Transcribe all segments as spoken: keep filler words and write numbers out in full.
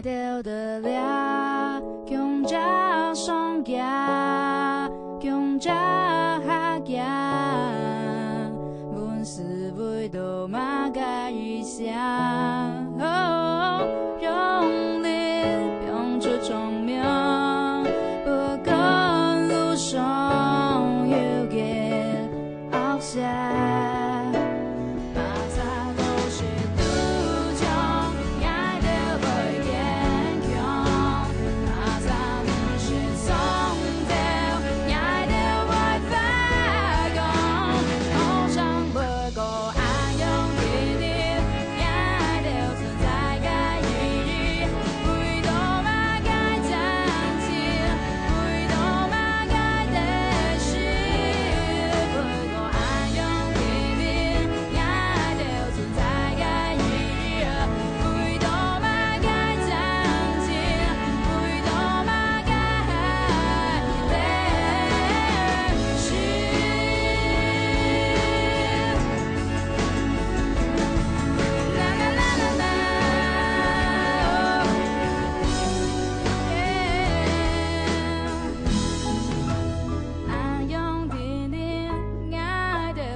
兜得了，共隻上架，共隻下架，問是為著麼个異鄉？哦，用力放出聰明，不管路上有幾惡些。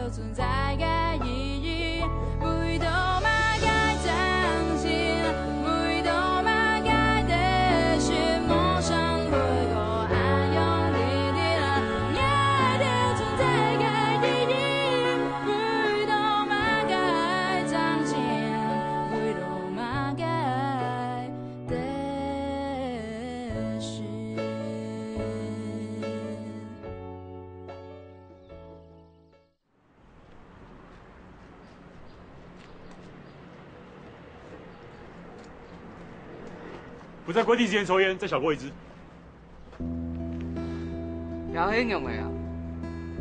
存在个意義，為著麼个真心，為著麼个真心，無想為過恁樣的你，愛著存在个意義，為著麼个真心，為著麼个真心。 不在规定时间抽烟，再小过一支。也係仰仔啊？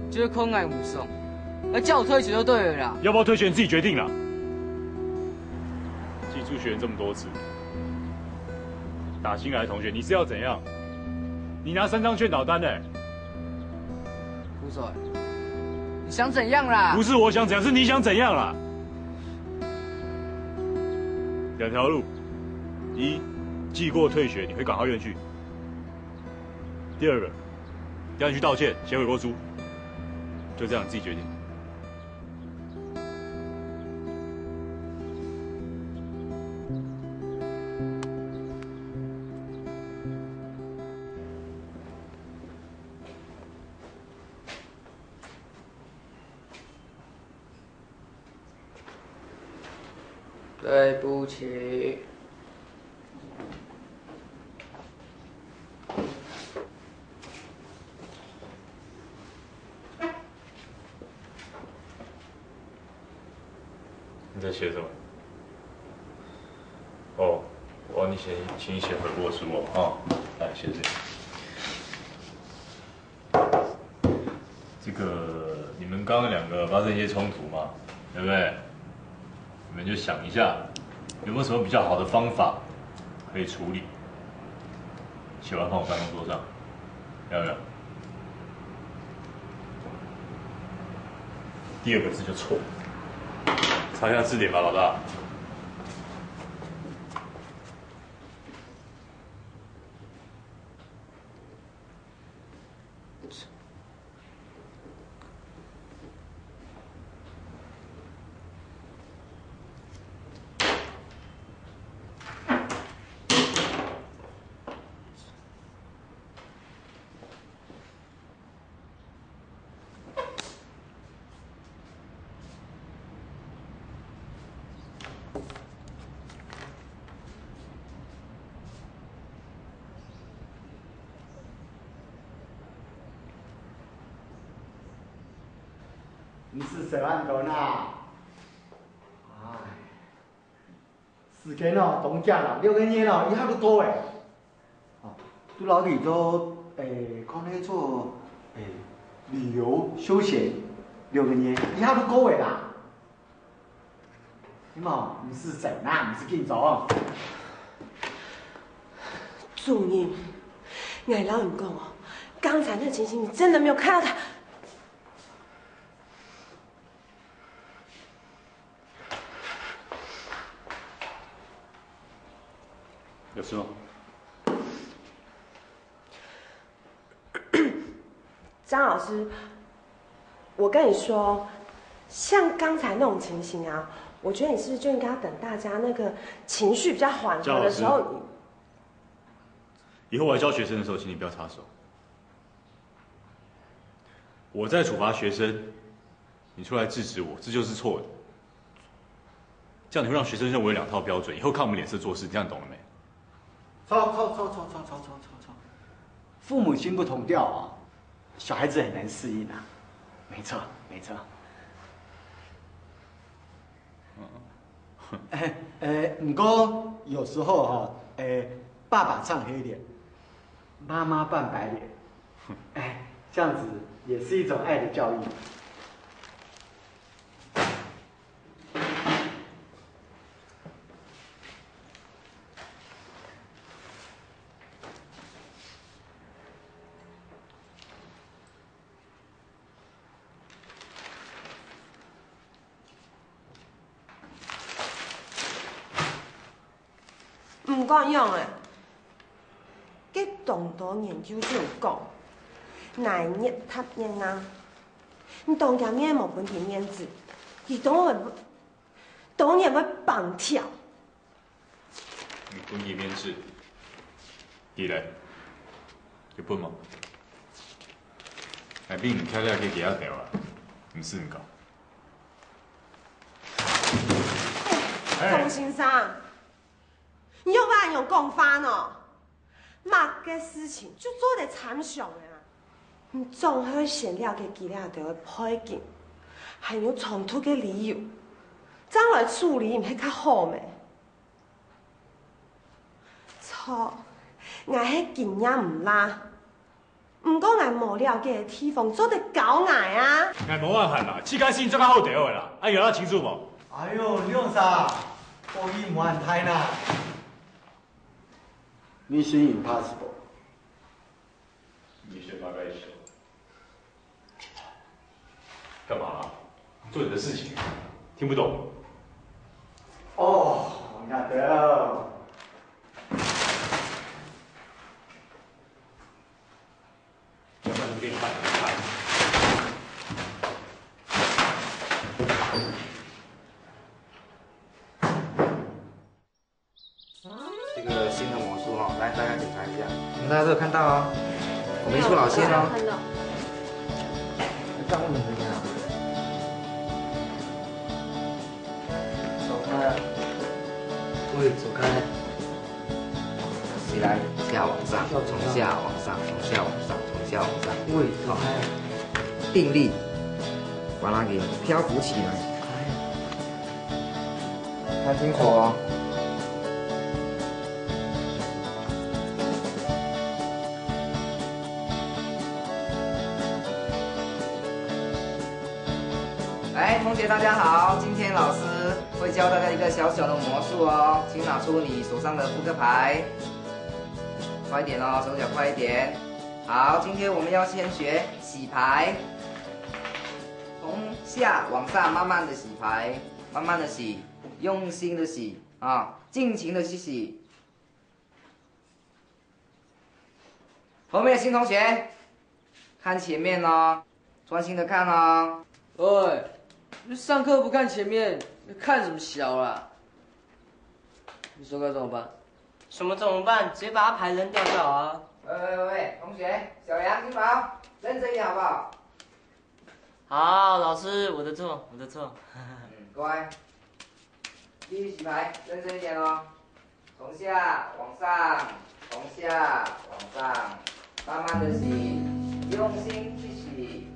就是看𠊎毋爽，要叫我退学就對了啦。要不要退学你自己决定啦。记住学员这么多次，打新来的同学，你是要怎样？你拿三张劝导单的、 胡说，你想怎样啦？不是我想怎样，是你想怎样啦？两条路，一，记过退学，你回港澳院去。第二个，叫你去道歉，写悔过书，就这样，你自己决定。 对不起。你在写什么？哦，我要你写，请你写悔过书哦，哈。来，谢谢。 这个，你们刚刚两个发生一些冲突嘛，对不对？你们就想一下，有没有什么比较好的方法可以处理？写完放我办公桌上，要不要？第二个字就错，查一下字典吧，老大。 毋使愁恁多啦。唉，時間哦，當遽啦，六個月哦，一下就過咧。哦，都摎你做，誒，講咧做，誒，旅遊休閒，六個月，一下就過咧啦。 你嘛，毋使愁啦，毋使緊張。主任，𠊎摎你講哦，剛才那情形，你真的沒有看到他。有事吗？张老师，我跟你说，像刚才那种情形啊，我觉得你是不是就应该要等大家那个情绪比较缓和的时候，张老师，以后我要教学生的时候，请你不要插手。我在处罚学生，你出来制止我，这就是错的。这样你会让学生认为有两套标准，以后看我们脸色做事，你这样懂了没？错错错错错错错错错！父母亲不同调啊，小孩子很难适应啊。没错没错。哎，呃，不过有时候哈，哎，爸爸唱黑脸，妈妈扮白脸，哎，这样子也是一种爱的教育。毋管樣仔，該當多研究就有講，若熱搭熱啊，你當驚面無分佢面子，佢當會，當然會放跳。你分佢面子，佢咧，有分無？𠊎比你較了解佢較多啊，毋使你講。哎，鍾先生，你有法恁樣講話呢？麼个事情就做得參詳个啊！你總係先了解佢兜个背景，還有衝突个理由，正來處理，毋係較好咩？著，𠊎係經驗毋罅， 毋過𠊎無了解个地方，做得教𠊎啊！𠊎無閒啦，自家先做較好兜仔啦，啊，有聽清楚無？哎喲，你兩儕，火氣無恁大啦。Mission Impossible。Mission Impossible。 幹嘛啊？做你的事情，聽不懂。哦，王大哥。要不然就給你看，給你看。 这个新的魔术哈，来，大家检查一下。你们大家都有看到哦，我们一出老千哦。看到。这样不能这样。走开啊。喂，走开。起来，下往上，从下往上，从下往上，从下往上。喂，走开。定力，把它给漂浮起来。看清楚哦。哎，同学大家好，今天老师会教大家一个小小的魔术哦，请拿出你手上的扑克牌，快一点哦，手脚快一点。好，今天我们要先学洗牌，从下往上慢慢的洗牌，慢慢的洗，用心的洗啊，尽情的去洗。后面的新同学，看前面哦，专心的看哦。喂，你上课不看前面，你看什么小啦？你说该怎么办？什么怎么办？直接把他牌扔掉就好啊。喂喂喂，同学，小杨、金宝，认真一点好不好？ 好，老师，我的错，我的错。嗯，乖。继续洗牌，认真一点哦。从下往上，从下往上，慢慢的洗，用心去洗，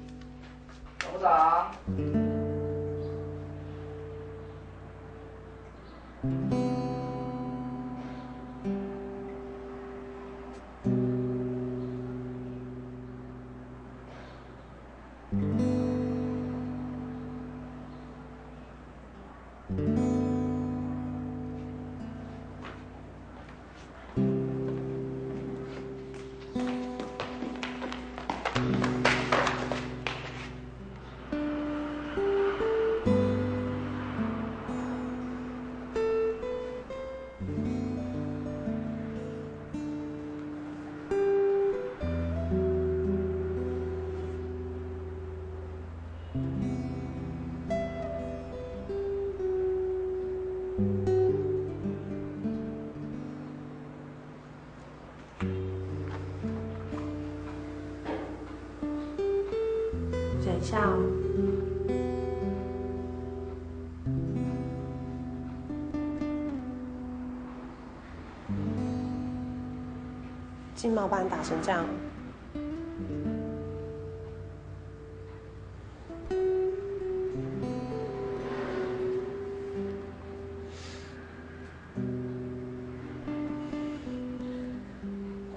懂不懂？笑。金毛把你打成这样，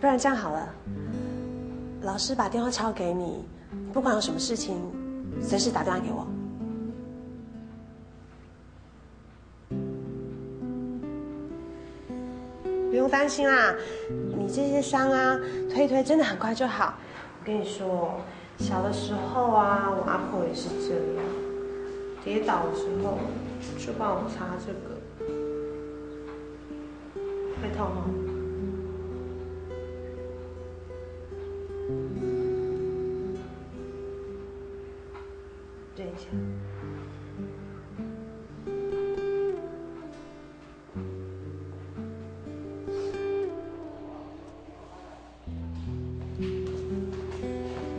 不然这样好了，老师把电话敲给你，不管有什么事情，随时打电话给我。不用担心啦，你这些伤啊，推一推，真的很快就好。我跟你说，小的时候啊，我阿婆也是这样，跌倒的时候就帮我擦这个，会痛哦。忍一下。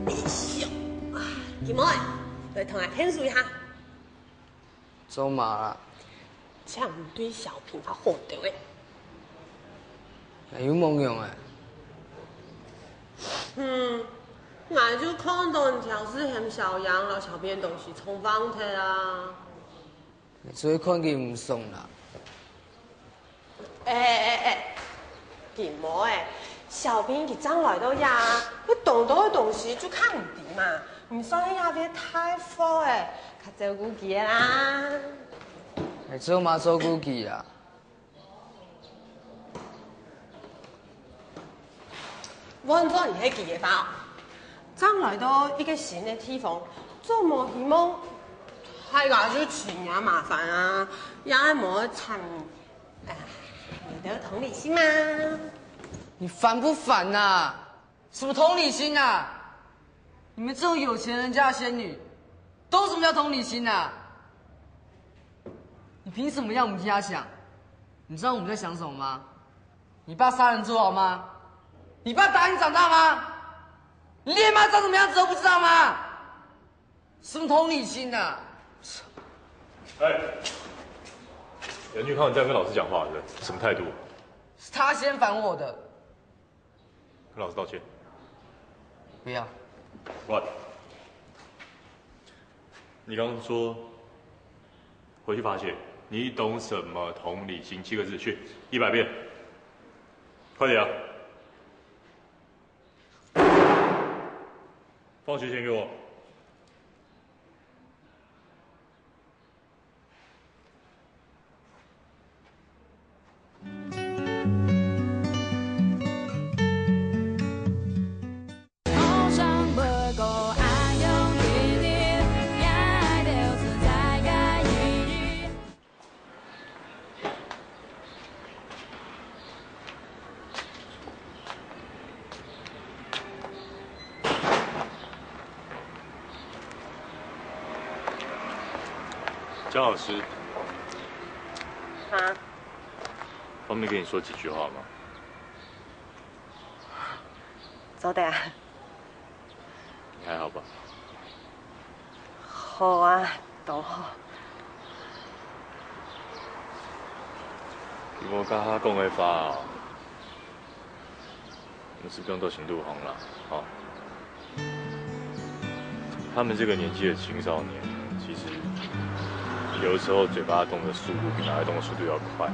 哎呦，金毛，来同我牵手一下。做嘛啦？请你对小平較好点欸。那有冇用欸？嗯，我就看到你挑事嫌小杨摎小平个東西沖放忒啊。 所以看佢毋爽啦。哎哎哎，金毛欸，小平佢正來到這，佢當多个東西就看毋知嘛，毋算係這位大貨欸，較照顧佢个啦。哎，做嘛照顧佢啦？ 換做你係佢个話，正來到一個新个地方，做麼个希望大家就尋你麻煩啊，也係無參與，哎，你兜同理心嘛。你煩不煩啊？什麼同理心啊？你們這種有錢人家的仙女，懂什麼叫同理心啊？你憑什麼要我們替他想？你知道我們在想什麼嗎？ 你爸殺人豬好嗎？你爸打你長大嗎？你爹媽長什麼樣子都不知道嗎？什麼同理心啊？哎，杨俊康，你这样跟老师讲话，什么态度？是他先烦我的。跟老师道歉。不要。What？你刚刚说回去发泄，你懂什么同理心七个字？去，一百遍。 快点啊！放学钱给我。江老师，啊？方便跟你说几句话吗？做得啊。你还好吧？好啊，都好。听我刚刚讲的话哦， 你是不用多行路红了，哦。他们这个年纪的青少年，其实有的时候嘴巴动的速度比脑袋动的速度要快，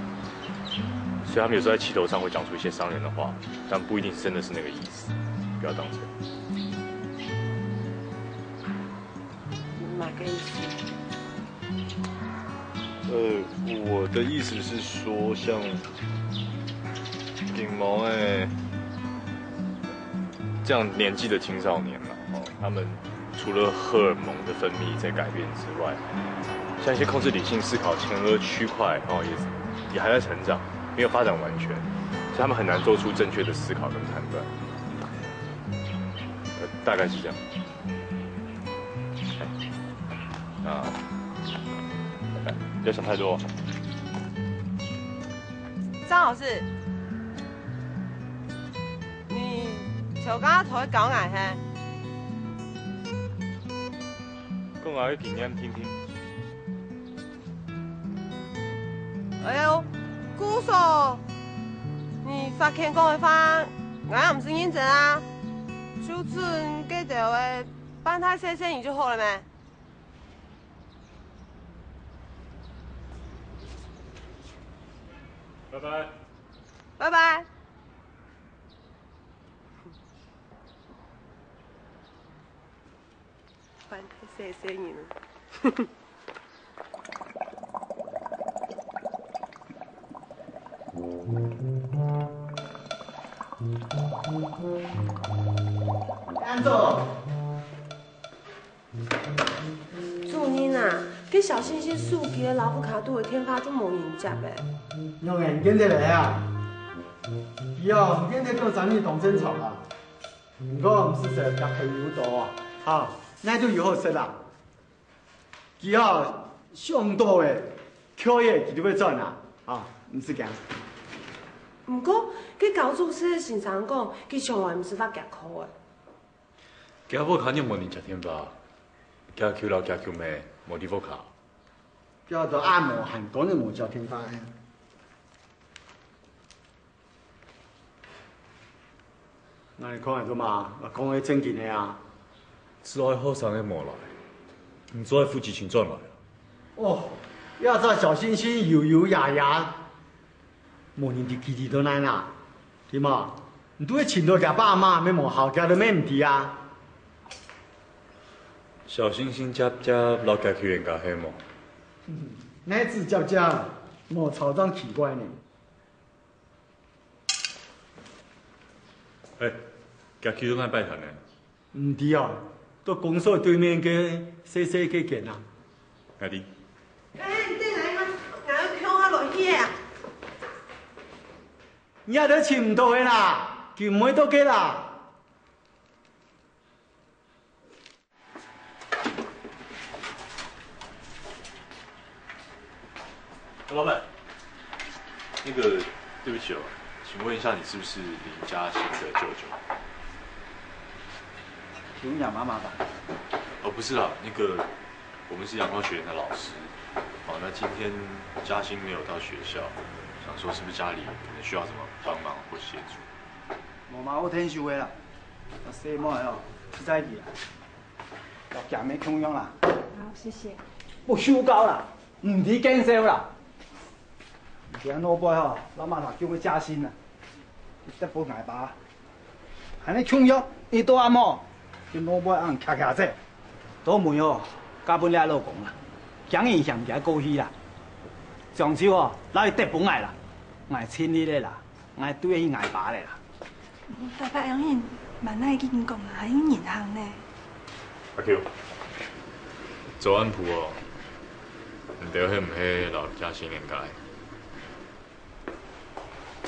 所以他们有时候在气头上会讲出一些伤人的话，但不一定是真的是那个意思，不要当真。 你嘛个意思？呃，我的意思是说，像金毛哎这样年纪的青少年嘛，哦，他们除了荷尔蒙的分泌在改变之外，像一些控制理性思考前额区块哦，也也还在成长，没有发展完全，所以他们很难做出正确的思考跟判断。呃，大概是这样。 啊，不要想太多。张老师，你頭家頭个講𠊎係？我个經驗聽聽。哎喲，姑嫂，你發現講个話，𠊎也毋使認真啊。就準該兜个半大細細人就好了咩？拜拜。拜拜。 半大細細人。安坐。主任啊，該小星星手機个老虎卡肚个電話就無人接咧。仰會毋見得來啊？佢哦，毋見得就將你當正常啊。 毋過毋使愁，佢朋友多啊，哈，該就有好食啦。佢哦，想到个，缺个，佢就會轉啊，啊，毋使驚。毋過，該高中生个先生講，佢從來毋使發夾克个。佢屋下又無人接電話，佢舅摎佢舅姆無在屋下。佢就阿無閒，當然無接電話个。 𠊎看係做麼？𠊎講个正經个啊。之後學生个無來，你做个副執行轉來啊？哦，這隻小星星有有野野，無人知佢在哪啦，對無？你都會尋到佢爸媽，乜無好，佢都乜毋知啊。小星星輒輒摎佢舅母冤家係無？哪隻輒輒，無吵正奇怪呢。 哎，佢舅母在哪擺攤呢？毋知哦，在公所對面个細細个間啊。𠊎知。哎，你等下，𠊎愛共下來去啊。你也都尋毋到个啦，佢毋會到个啦。 老闆，那個，對不起哦，請問一下，你是不是林嘉欣的舅舅？請問有麼个麻煩？哦，不是啦，那個，我們是陽光學園的老師。哦，那今天嘉欣沒有到學校，想說是不是家裡可能需要什麼幫忙或協助？無麼个好𢯭手个啦，該細妹哦，實在个啊。 摎佢姆共樣啦。好，謝謝。不修高啦，毋知見笑啦。佢老妹吼，老媽媽叫佢嘉欣啊，佢得分𠊎爸。還係共樣，佢到暗晡，佢老妹恁遽遽走，到尾哦，嫁分這老公啦，驚人嫌佢過去啦。將就哦，摎佢得分𠊎啦，𠊎盡力个啦。 𠊎對得起𠊎爸咧啦。大伯，恁樣，滿哪已經講啦，還有人行呢。阿舅，昨暗晡哦，你兜係毋係摎嘉欣冤家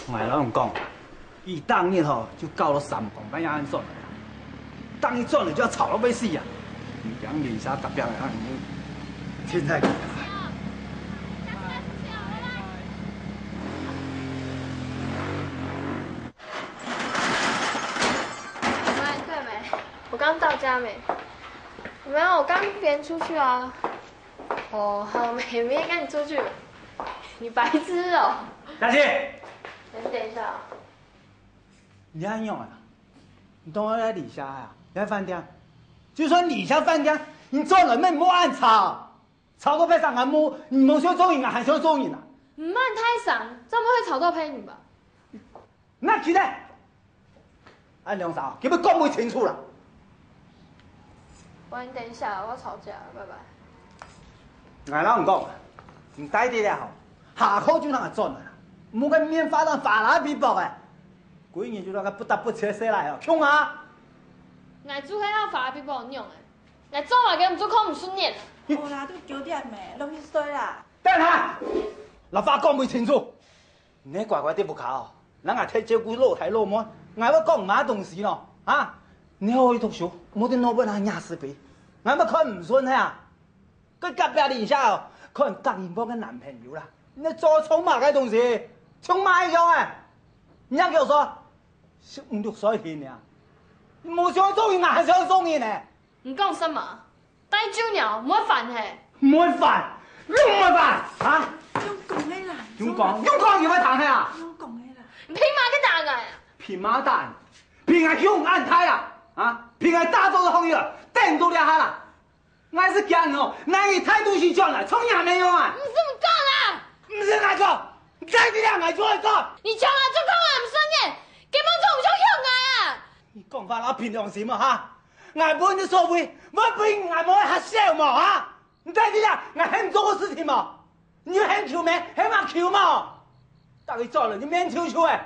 ？𠊎摎你講，佢當日吼就搞到三更半夜恁轉來啊。 當佢轉來就愛吵到會死啊！毋驚鄰舍隔壁个人，凊彩佢。媽，你在沒？我剛到家沒？沒有，我剛跟別人出去啊。哦，好，妹妹跟你出去。你白痴哦。嘉欣！你等一下哦。 你恁樣啊？你當愛在里下啊？在飯店？就算里下飯店，你轉來乜毋好恁吵，吵到別儕眼目，你無想做人啊，還想做人啊？毋好恁大聲，這樣會吵到別人吧？那起來！恁樣吵，根本講毋清楚啦！喂，你等一下，我要吵架了，拜拜。𠊎摎你講，你帶佢咧吼，下課就通轉來啦，莫个面化到花啦皮薄个。 歸日就摎該不答不切細倈仔哦，共下！𠊎就係愛花皮薄恁樣个，𠊎做麼个毋做看毋順眼啊？好啦，都九點了，落去睡啦。等下！摎話講分清楚！你乖乖在屋下哦，摎𠊎忒照顧老弟老妹，𠊎會講麼个東西咯？啊？你好好讀書，莫在外背啊惹是非，𠊎會看毋順个啊！ 該隔壁鄰舍哦，看隔音房个男朋友啦，你做創麼个東西，像麼个樣啊？你還叫說，十五六歲定定，你無想做人啊，還想做人呢？你講什麼？帶酒鳥，毋會煩嘿？毋會煩，你毋會煩啊？用講个啦，用講，用講有會聽嘿啊？用講个啦。你憑麼个打𠊎啊？憑麼个打？憑𠊎胸恁大啊？啊？憑𠊎打早就學友，等到這下啦。𠊎係驚哦，萬一態度係轉來，衝也無用啊！你這麼講啦！毋係𠊎講，你再這樣，𠊎就會講。你衝啊就講啊，毋順眼，根本就毋想向𠊎啊！你講話愛憑良心啊哈！𠊎分你所謂，會分𠊎無好笑無哈？你再這樣，𠊎喊你做過事情無？你喊球無？喊麼球無？大家做了，你面臭臭誒！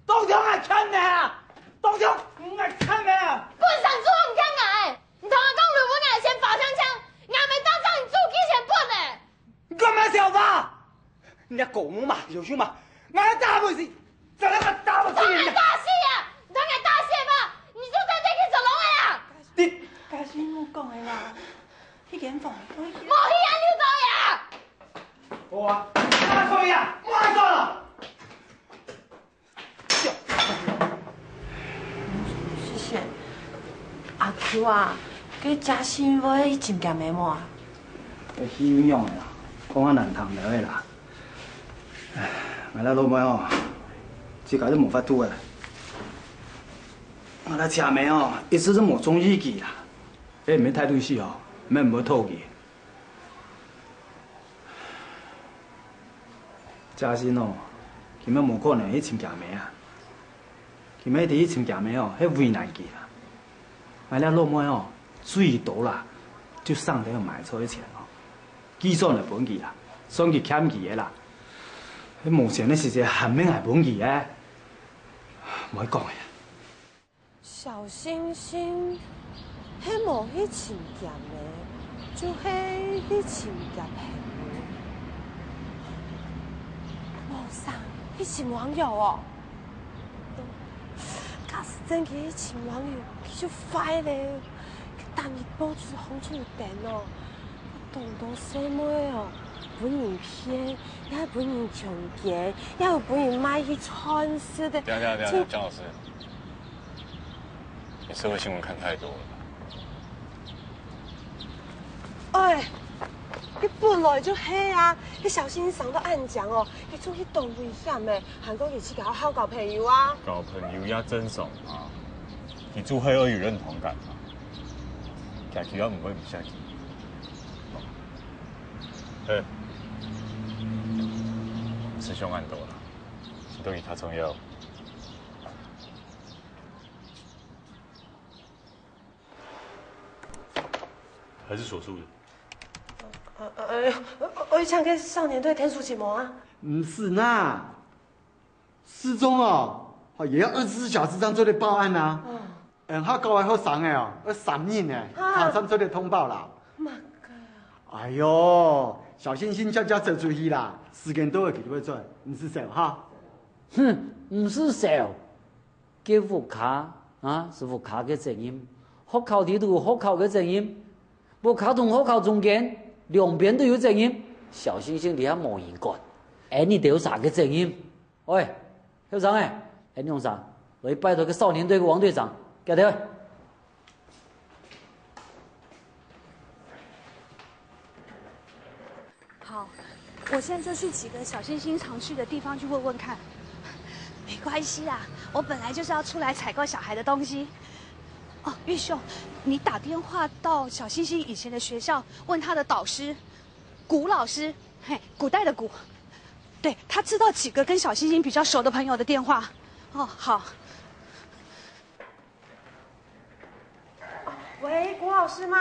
當場𠊎欠你啊！當場𠊎欠你啊！本身就毋欠𠊎，你同𠊎講留分𠊎錢包淨淨，𠊎毋係當場你做幾千本呢！你幹嘛笑話？你講嘛，有趣嘛？𠊎打不死，真的打不死你！你同𠊎打死啊！你同𠊎打死嘛！你就在這裡做龍的啦！你，該係你講的啦，去間房，去。無去啊，你走呀！我啊，我走呀，我走了。 謝謝。阿舅啊，該嘉欣會尋佢姆無啊？該係有樣个啦，講較難聽兜个啦。唉，𠊎這老妹哦，自家都無法度个。𠊎這姐妹哦，一直都無中意佢啦。該毋係態度死哦，毋係毋會討佢。 嘉欣哦，佢乜無可能去尋佢姆啊。佢乜一直去尋佢姆哦，係為難佢啦。𠊎這老妹哦，最多啦，就省得買菜个錢哦。寄轉來分佢啦，算佢欠佢个啦。該無錢个時節還免𠊎分佢个，毋會講个。 小星星，係無去尋佢姆，就係去尋佢朋友。無想去尋網友哦。假使真去尋網友，佢就壞了。佢逐日到處紅出燈哦。 當多細妹哦，分人騙，也分人強姦，也有分人賣去賺食个。等一下，等一下，等一下，江老師，你社會新聞看太多了吧？哎，佢本來就係啊，佢小心上到恁樣哦，佢出去當危險个，還過佢自家好好交朋友啊。交朋友也正常啊，佢做係愛有認同感嘛。 佢就毋會毋識佢。嘿，毋使想恁多啦，這對佢較重要。還是鎖住的。呃，呃，呃，呃，呃，像該少年隊田鼠啟蒙啊。毋係啦， 失蹤哦，也要二十四小時正做得報案啊。嗯。嗯，較高个學生个哦，愛三日呢，啊。才算做得通報啦。麼个啊？哎喲，小星星，遽遽走出去啦，時間到了佢就會轉，毋使愁哈。哼，毋使愁，該屋下啊，係屋下个責任，學校裡肚學校个責任，屋下同學校中間，兩邊都有責任。小星星這下無人管，恁樣你兜儕个責任。 喂，後生仔，恁樣儕，來拜託个少年隊个王隊長，遽兜。好，我現在就去幾個小星星常去的地方去問問看。沒關係啦，我本來就是要出來採購小孩的東西。哦，玉秀，你打電話到小星星以前的學校，問他的導師，古老師，嘿，古代的古， 對，他知道幾個跟小星星比較熟的朋友的電話。哦，好。喂，古老師嗎？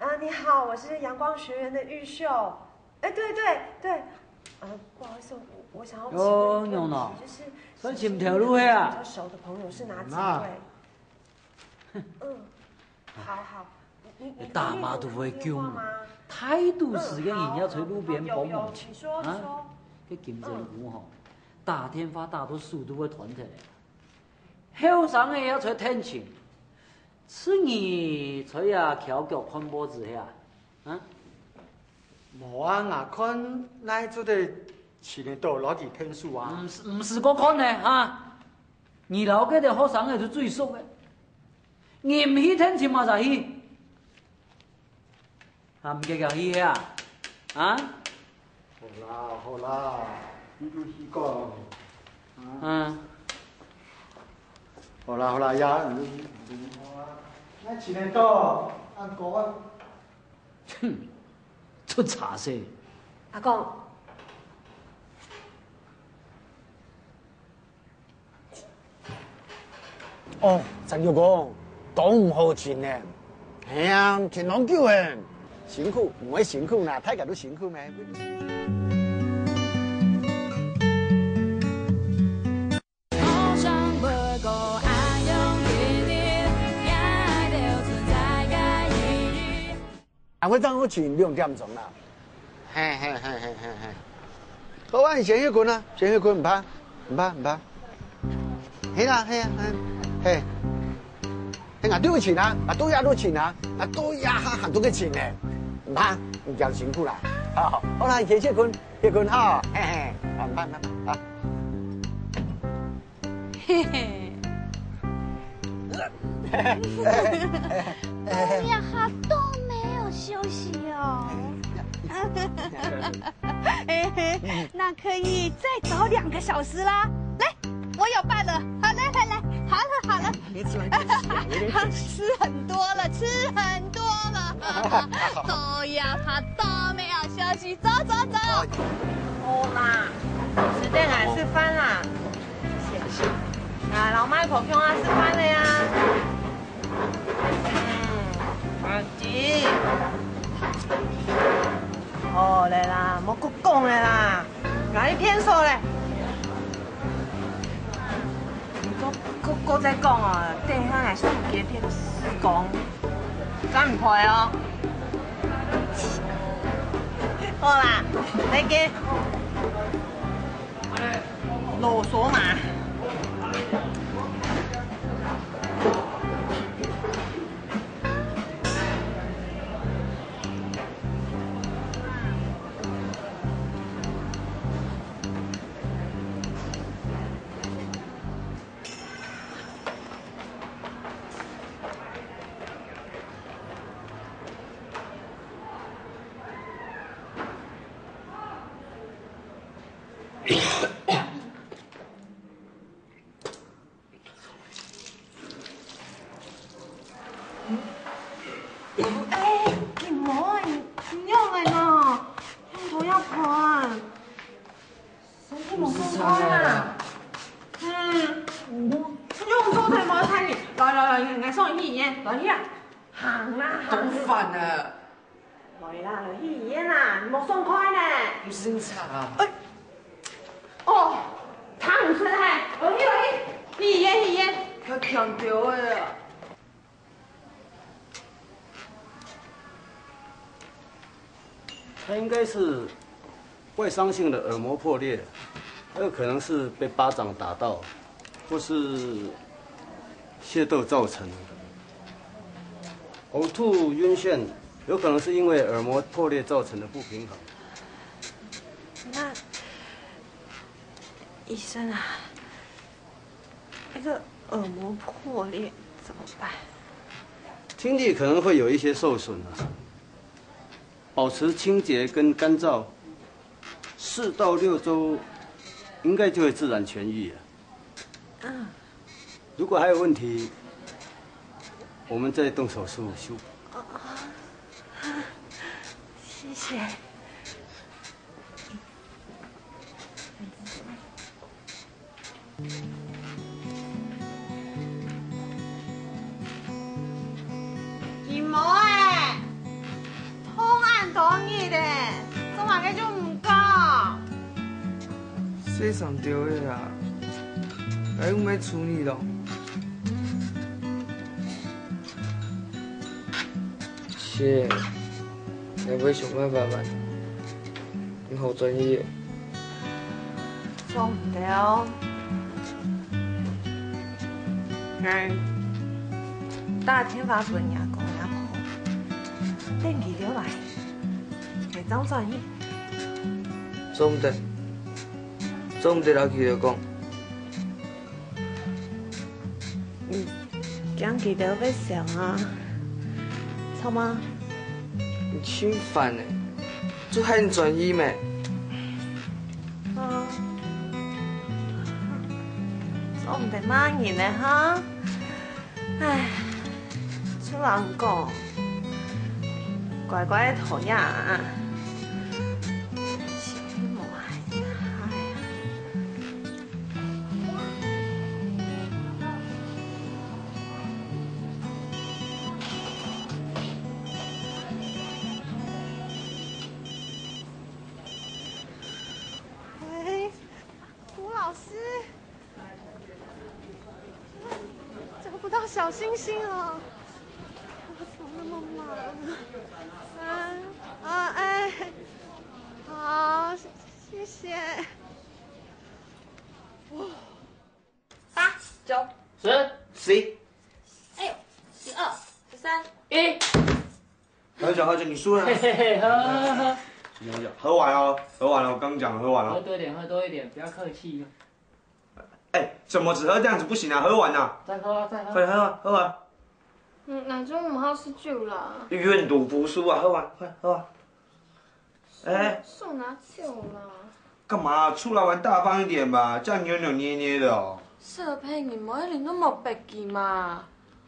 啊，你好，我是陽光學園的玉秀。哎，對對對，呃，不好意思，我我想要請問一個問題，哦，就是想尋頭路个啊。小星星比較熟的朋友是哪幾位？嗯，好好。 大媽都會勼，大多數个人也在路邊幫忙尋啊。該金針菇吼，打電話打到手都會斷忒了，後生个也在跈尋，自家在這翹腳看報紙係啊？啊？無啊，𠊎看哪做得尋得到，摎佢𢯭手啊。毋使，毋使過看呢，哈！你摎該兜學生仔就最熟个。 你毋去跈尋麼儕去？啊，毋記得去啊？啊？好啦，好啦，你就去講。啊？嗯。好啦，好啦，呀，你就去，你就去。那七年到，按哥啊。哼，出差事。阿公。 哦，陳玉公，當毋好尋呢。係啊，尋當久欸。辛苦，毋會辛苦啦，大家都辛苦咩？啊，會當好尋兩點鐘啦。 嘿嘿嘿嘿嘿嘿。好啊，你先去睏啊，先去睏，毋怕，毋怕，毋怕。係啦，係啊，係，係。係，𠊎都有尋啊，𠊎都也都尋啊，𠊎都也還還都去尋呢。毋怕，你較辛苦啦。好，好啦，你先去睏，去睏哈，嘿嘿，啊，毋怕，毋怕，啊。 嘿嘿。我呀，哈都沒有休息哦。嘿嘿，那可以再早兩個小時啦。來，我有辦了。好，來來來，好了好了。別吃完就洗啊，有點可惜。吃很多了，吃很多了。都呀，哈都沒有休息，走走走。好啦，時間還係飯啦。 啊，老麥婆共下食飯了呀。嗯，阿姊。好了啦，莫過講了啦，𠊎去便所了。你過過過再講哦，等下𠊎手機電視講，敢毋配哦？好啦，再見。 囉嗦嘛。哎，你妹，你仰般呢？仰頭仰盤？身體無爽快啊？嗯，仰做得無看你？來來來，𠊎送你去醫院，來去啊！行啦，行。當煩啊！ 來啦，來去醫院啦，你無爽快呢。毋使你吵啊。哎，哦，聽毋出係，來去來去，去醫院去醫院。較強調个啊。他應該是外傷性的耳膜破裂，很有可能是被巴掌打到，或是械鬥造成的。 呕吐、暈眩，有可能是因為耳膜破裂造成的不平衡。那，醫生啊，那個耳膜破裂怎麼辦？聽力可能會有一些受損啊，保持清潔跟乾燥，四到六週應該就會自然痊癒了。 嗯。如果還有問題，我們再動手術修補。哦，哦，謝謝。姨母欸，痛恁多日咧，做麼个就毋講？ 受傷著个啊，𠊎又毋係處女咯。切，𠊎會想辦法辦，你好專業。做毋得哦。𠊎打電話分若公若婆，等佢兜來，𠊎正轉去。做毋得。 做毋得摎佢兜講。嗯，驚佢兜會想啊，著無？你真煩欸，做還轉意咩？嗯，做毋得罵人呢哈。唉，出人講，乖乖討呀啊。心無閒，唉呀。 喂，吴老师，找不到小星星哦，我怎么那么忙？嗯，啊，哎，好，谢谢。哇，八、九、十、十一。哎呦，十二、十三。一。好酒，好酒，你输了。嘿嘿嘿，喝喝喝。喝完哦，喝完了，我刚讲喝完了。喝多一点，喝多一点，不要客气。哎，怎么只喝这样子不行啊？喝完了。再喝啊，再喝。快喝啊，喝完。嗯，哪种毋好食酒啦？愿赌服输啊，喝完，快喝完。哎，手拿酒啦。干嘛？出来玩大方一点吧，这样扭扭捏捏的哦。色胚，你莫一直都没白记嘛。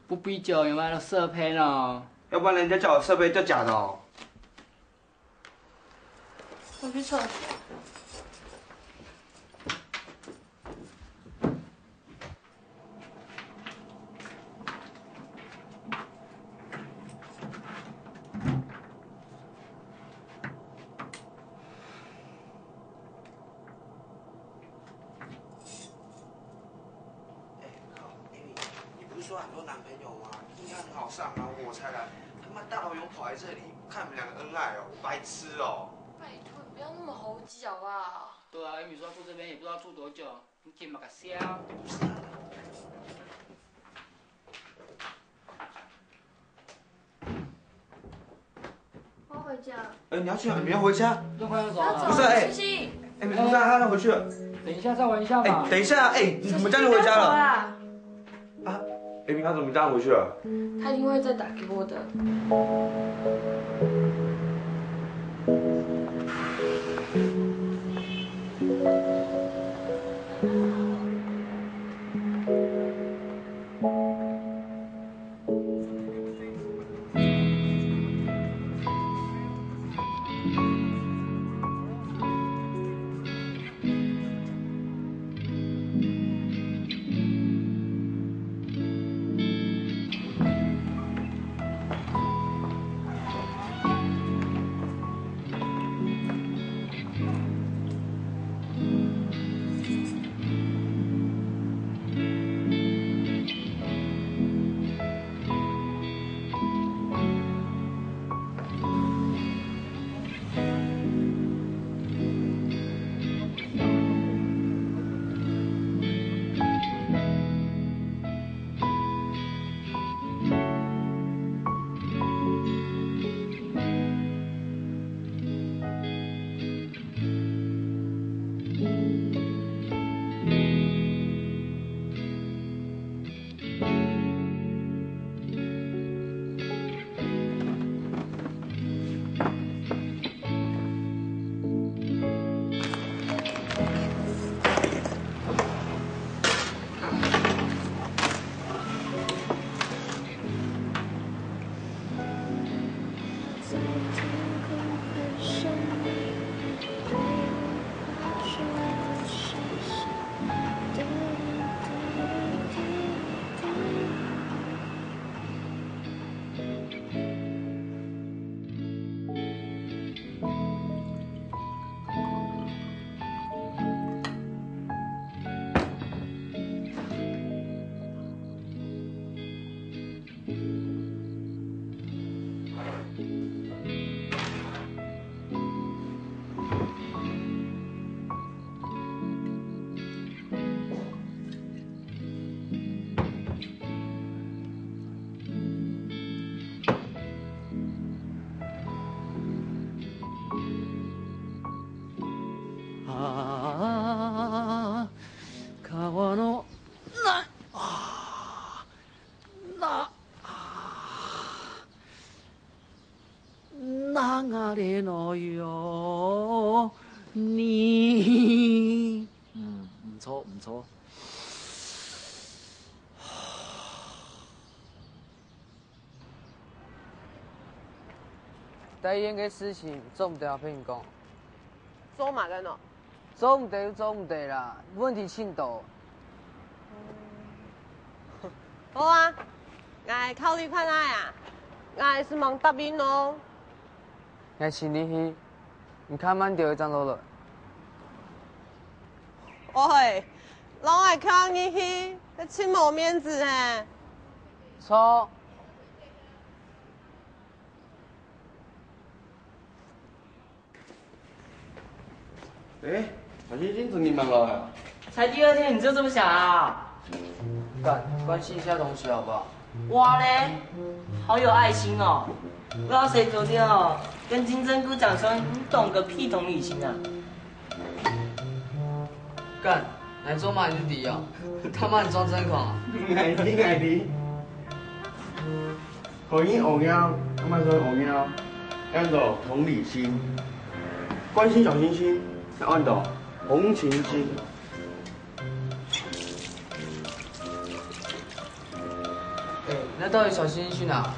不比酒有没有色胚呢？要不然人家叫我色胚，叫假的哦。我去厕所。 哎，靠，Amy，你不是说很多男朋友吗？应该很好上啊，我才来，他妈大老远跑来这里，看你们两个恩爱哦，我白痴哦。拜托，你不要那么猴急好不好？对啊，Amy说要住这边，也不知道住多久，你紧嘛个笑。不是啊。 我回家。哎，你要去哪？你要回家？这快要走了。不是，哎，是不是？哎，不是啊，他要回去了。等一下再玩一下嘛。哎，等一下，哎，你怎么这样就回家了？啊，哎，他怎么这样回去了？他一定会再打给我的。ああ、川の、な、ああ、な、ああ、な、憐哦喲你。嗯，毋錯，毋錯。大院个事情做毋得啊，同你講。做麼个呢？ 做毋得就做毋得啦，問題盡多。好啊，𠊎考慮看下啊，𠊎係毋答應哦。𠊎請你去，你較慢兜仔正落來。喂，摎𠊎叫你去，該盡無面子嘿。著。 欸，小星星，做麼个吂來啊？才第二天你就這麼想啊？幹，關心一下同學好不好？哇嘞，好有愛心哦！我要誰昨天哦，跟金針菇講說你懂個屁同理心啊！幹，來做嘛你就知哦，他媽你裝真狂啊！𠊎知，𠊎知。 看人屙尿，愛仰般算屙尿？愛安到同理心。關心小星星，愛安到同情心。欸，該到底小星星去哪？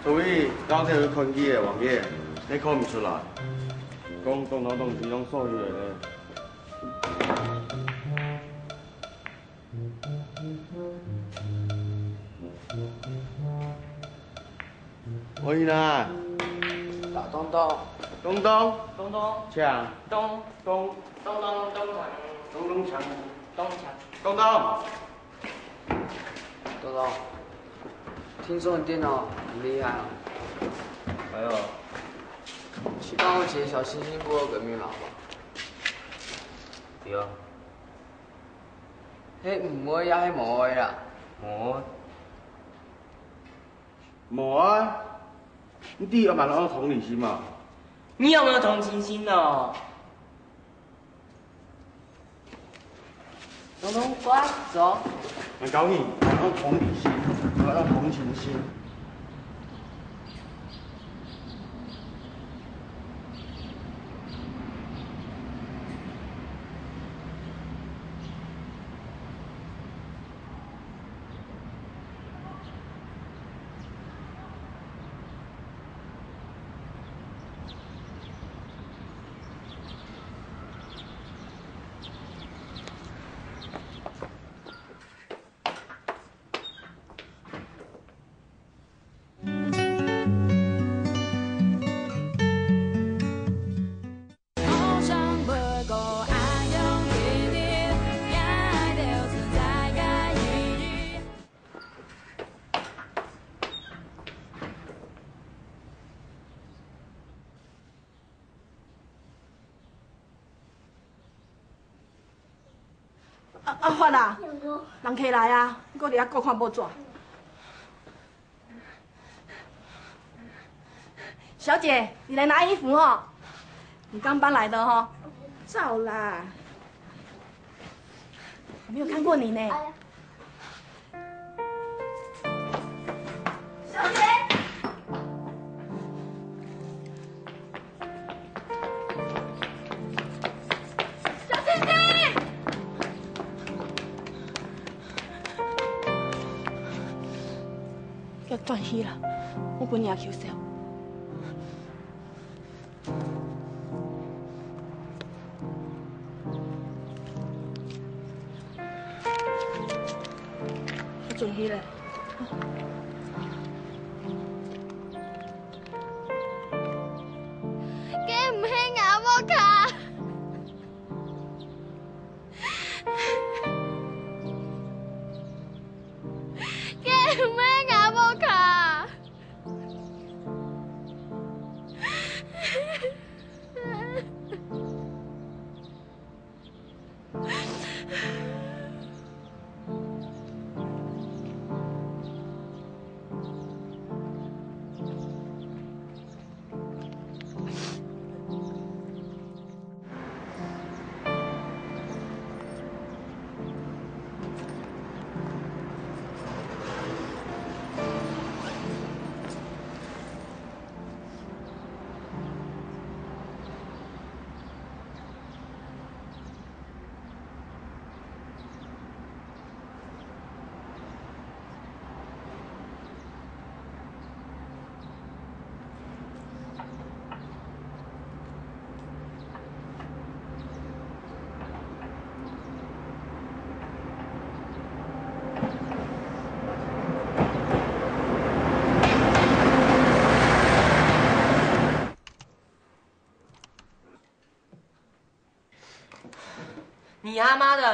昨晡日，𠊎兜去看佢个房間，佢看毋出來。講，講到東西攏掃起來了。 歡迎啊！大東東。東東。東東。請。東。東。東東東。東東請。東請。東東。東東，聽說你電腦很厲害哦。哎喲。去幫我解小星星部落格密碼好不好？對啊。 係毋會也係無愛啊？無愛。無愛？你知愛仰般有同理心無？你有沒有同情心哦？東東，過來，走。𠊎教你，愛有同理心，愛有同情心。 阿，阿發啊，人客來啊，你閣佇遐顧看報紙啊？小姐，你來拿衣服哦。你剛搬來的哦。走啦。我沒有看過你呢。 小姐！小姐姐！愛斷氣啦，我分你啊，求笑。 轉去咧。該毋係吾屋下。該毋係吾屋下。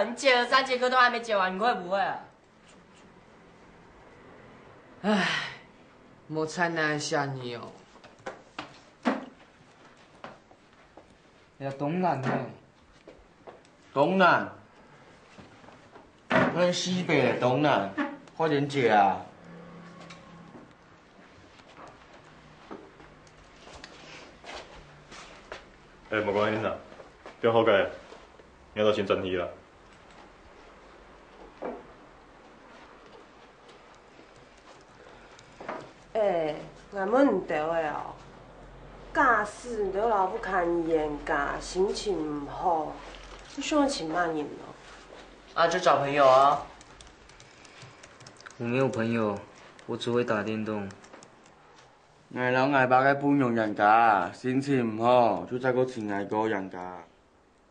你解了三节课都还没解完，你会不会啊？唉，莫再难下你哦。也当难呢。当难？那西北的当难，快点解啊！哎，莫讲恁啦，不要好改，你要先转去啦。 哎，𠊎問你兜个哦，假使你兜老婆看你冤家，心情毋好，你想尋麼人哦？啊，就找朋友啊。我没有朋友，我只会打电动。 𠊎摎𠊎爸个餔娘冤家，心情毋好，就再過尋𠊎哥冤家。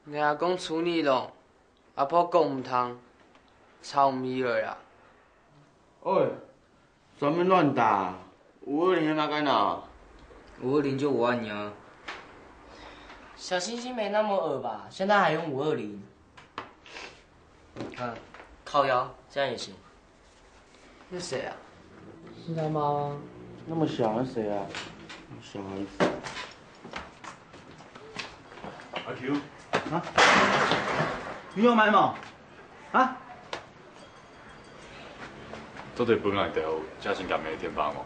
𠊎阿公處女咯，阿婆講毋聽，吵毋起來啊。喂，專門亂打，五二零係麼个呢？五二零就五二零啊。小星星没那么恶吧？现在还用五二零？你看，靠腰，这样也行。 那谁啊？现在吗？那么小，那谁啊？小孩子。阿Q，啊？你有买吗？啊？做得分𠊎兜嘉欣佮妹電話無？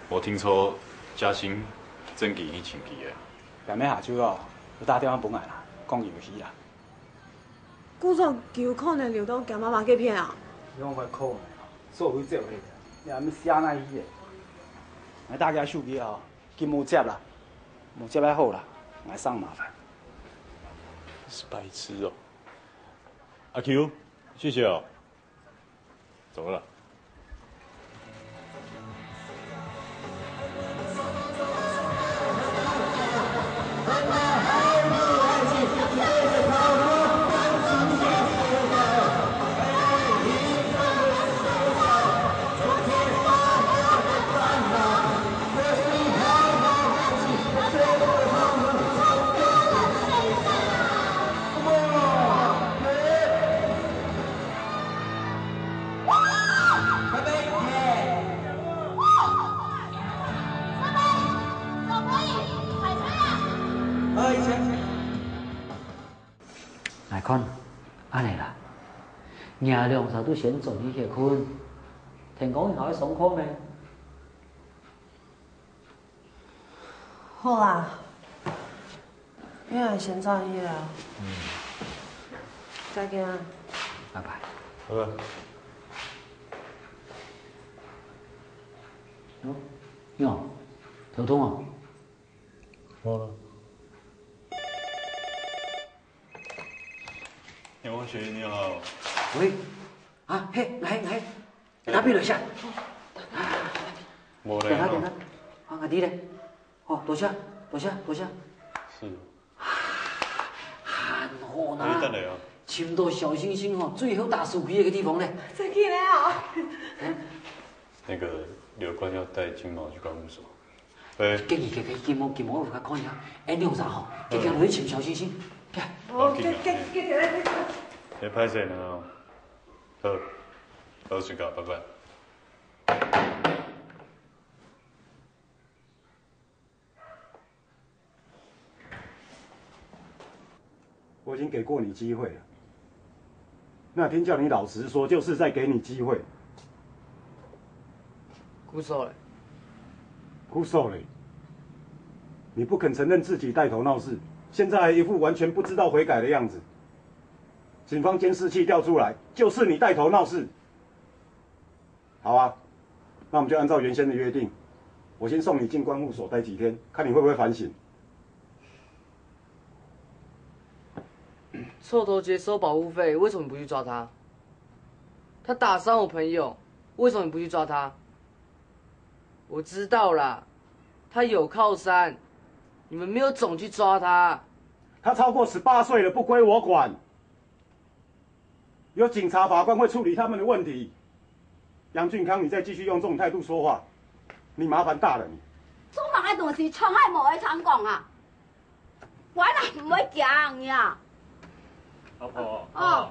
我聽說嘉欣正經去尋佢个。佮妹下晝哦，有打電話分𠊎啦，講佢有去啦。 故所佢有可能留到厥媽媽該片啊？你講个可能啊，所以走去，你還毋寫哪去个？𠊎打厥手機啊，佢無接啦，無接還好啦，𠊎省麻煩。是白痴哦。阿Q，謝謝哦。 走了。來看，恁呢啦，若兩儕都先轉去歇睏，天光以後愛上課咩？ 好啦，你愛先轉去了。嗯。再見啊。拜拜。拜拜。喲，喲，頭痛啊？好了。天光學院你好。喂，啊，嘿，來，來，拿筆來寫。無咧。等下，等下，啊，𠊎知咧。 哦，多謝，多謝，多謝。是。還好啦，哎，等下啊。尋到小星星吼，最好打手機个地方咧。真个咧哦。那個劉冠要帶金毛去觀護所。哎。建議，建議，金毛，金毛，我看一下，哎，你有啥吼？嗯。叫佢落去尋小星星。哦，要緊啊。給，給，給，給，給。哎，歹勢呢哦。好，好，先到，拜拜。 我已經給過你機會了。那天叫你老實說，就是在給你機會。故所咧？故所咧？你不肯承認自己帶頭鬧事，現在還一副完全不知道悔改的樣子。警方監視器調出來，就是你帶頭鬧事。 好啊，那我們就按照原先的約定，我先送你進觀護所待幾天，看你會不會反省。臭頭潔收保護費，為什麼你不去抓他？他打傷我朋友，為什麼你不去抓他？我知道啦，他有靠山，你們沒有種去抓他。他超過十八歲了，不歸我管。 有警察、法官會處理他們的問題。楊俊康，你再繼續用這種態度說話，你麻煩大了你。做麼个東西，長愛無愛常講啊？我哪毋會驚你啊？阿婆，哦。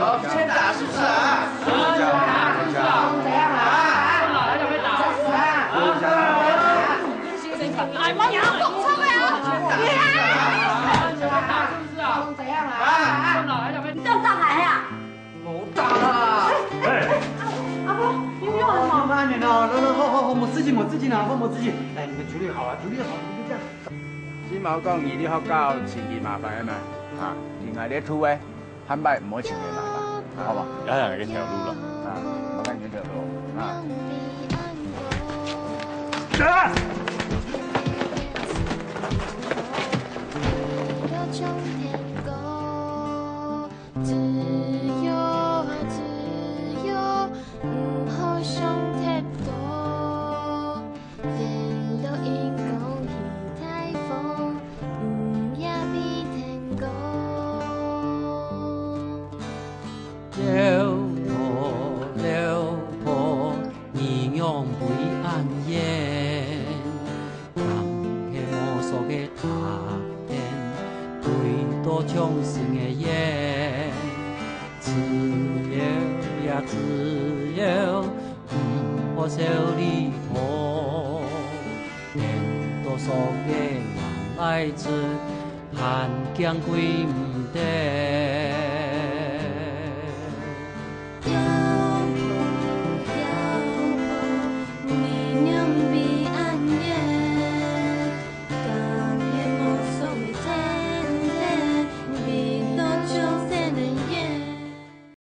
老师欠打是不是啊？怎样啊？哎，妈呀，懂错了啊！你啊！怎样啊？你这样打孩啊？ 我打啦！哎，阿婆，你不要很好。慢點哦，來來，好好好，無事情，無事情啦，好，無事情。哎，你們處理好啊，處理好，你就這樣。金毛講，你佇學校尋佢麻煩个嘛？啊，另外咧，出位，下擺毋好尋佢麻煩，好無？當然，一條路啦。啊，我跟你一條路啊。啊！ 自由啊，自由，毋好想忒多。飛到英國去大風，毋也比天高。老婆，老婆，你仰會恁遠？ 行係無數个他天，對到傷心个眼。自由呀自由，毋好愁離別。等到數个還來出，還驚歸毋得。